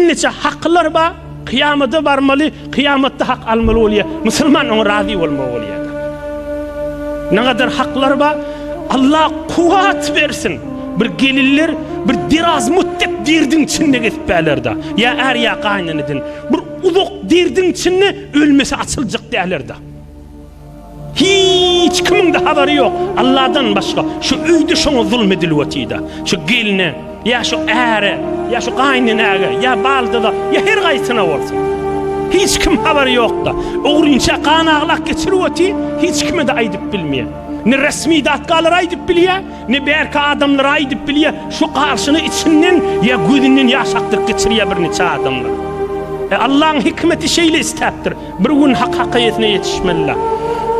Birniçe haklar bar, kyýamada barmaly, kyýamatda hak almaly bolýar. Musulman oňa razy bolmaly bolýar. Nägadar haklar bar, Allah kuwwat bersin. Bir gelinler bir biraz mutdet derdiň içinde gezipärler-de. Ýa är ýa gaýyneneden. Bir uzak derdiň içinde ölmese açyljak däler-de. Hiç kimiň-de habary ýok, Alladan başga. Şu öýde şoňa zulum edilip otyda. Şu gelne, ýa şu äre, ýa şu gaýynenäge, ýa baldyza, ýa her gaýsyna bolsun. Hiç kim habary ýok-da. Ogrynça gan aglak geçirip oty, hiç kime-de aýdyp bilmeýär. Ne resmi datgalara aýdyp bilýär, Ne bärki adamlara aýdyp bilýä, şu garşyny içinden ýa gözünden ýaş akdyryp geçirýä birniçe adamlar. E Allaň hikmeti şeýle istäpdir, bir gün hak haka eýesine ýetişmelidä.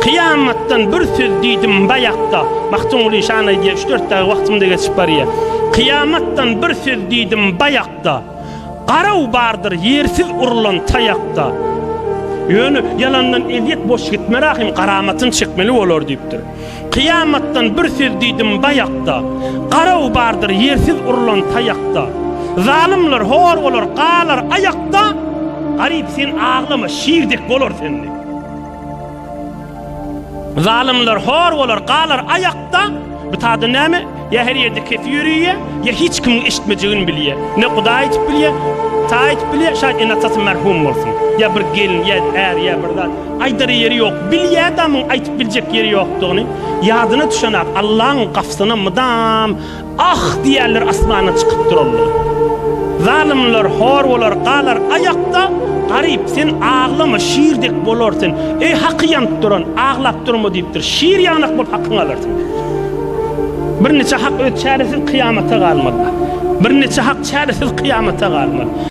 Kyýamatdan bir söz diýdim baýakda, Magtymguly şan aýdýa, üç-dört dagy wagtym-da geçip barýa. Kyýamatdan bir söz diýdim baýakda, Garaw bardyr ýersiz urlan taýakda. Ýöne ýalandan ezýet boş gitmer ahym, garamatyny çekmeli bolar diýipdir. Kyýamatdan bir söz diýdim baýakda, Garaw bardyr ýersiz urlan taýakda. Zalymlar hor bolar, galar aýakda, Garyp sen aglama, şir dek bolar sen diýip. Zalymlar hor bolar, galar aýakda, Bu tada näme? Ýa her ýerde kefi ýöriýä, ýa hiç kimiň eşitmejegini bilýä. Ne guda aýdyp bilýä, ta aýdyp bilýä, şaýat ene-atasy merhum bolsun. Ýa bir gelin, ýa är, ýa bir zat. Aýdara ýeri ýok. Bilýä-de muň aýdyp biljek ýeri ýokdugyny. Ýadyna düşenak, Allaň gapysyna mydam Ah! diýýärler asmana çykyp duranlygy. Zalymlar hor bolar, galar aýakda, Garyp, sen aglama, şir dek bolar sen. Eý, haky ýanyp duran, aglap durma diýipdir. Şir ýanak bolup hakyňy alarsyň diýipdir. Birniçe hak öz çäresiz kyýamata galmaly. Birniçe hak çäresiz kyýamata galmaly.